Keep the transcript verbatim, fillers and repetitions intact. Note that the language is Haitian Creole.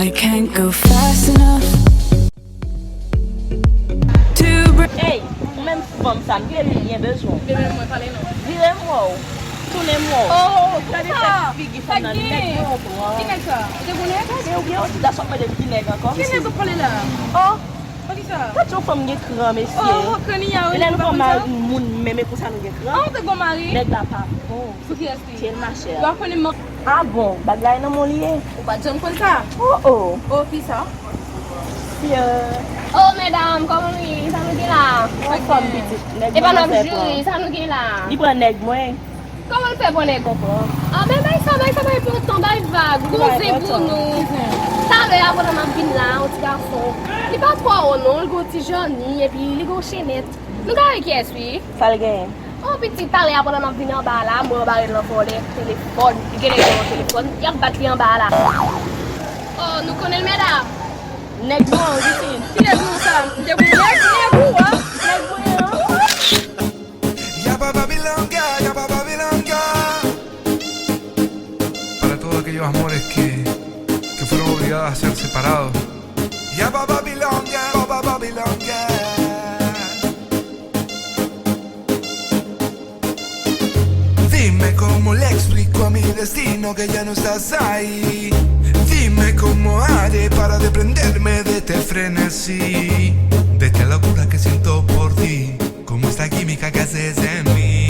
It can't go fast enough to break. Ey, ou menm fanm sa, m te byen bezwen w. Vire m wè w. Tounen m wè w. Gade fèt figi fanm nan, nèg mwen w pran. Ki nèg sa? Ou te gon nèg? Gade, ou gen odasyon ap mande m ki nèg ankò. Ki nèg w ap pale la? Oh! Tande yon fanm gen kran, mesye. Oh, kran li a, wi. Lè nou pran mari moun menm, e konsa nou gen kran. Oh, ou te gon mari? Nèg la pa bon. Sou kiyès li? Tchèl machè. Yo ap konnen man. Ah bon, bag la e nan men w li ye? Ou pa t janm konn sa? Oh oh. Oh, kisa? Sye. Oh, medam, kòman nou ye? Sa nou gen la? Anfòm pitit. Nèg mwen nan fè pran. Sa nou gen la? Li pran nèg mwen. Kòman l fè pran nèg? Ah, men bay sa, bay sa, bay pran tan, bay vag. Gon zen pou nou. Talè a pandan m ap vin la, yon ti gason. Li pa twò wo non, li gon ti jòni, epi li gon chenèt. Nou ka wè kiyès wi. Sa l genyen? Oh, pitit, talè a pandan m ap vin anba la, mwen anba rèl nan vòlè, telefòn. Li genlè gen yon telefòn, y ap bat li anba la. Oh, nou konnen l, medam? Nèg mwen an, pitit. Ki nèg mwen sa? M te gon nèg, nèg ou a? Nèg mwen an. Yaba Babilonga, Yaba Babilonga. Para todos aquellos amores que, que fueron obligados a ser separados. Yaba Babilonga, Yaba Babilonga. Dime cómo le explico a mi destino que ya no estás ahí. Dime cómo haré para desprenderme de este frenesí, de esta locura que siento por ti. Como esta química que haces en mí.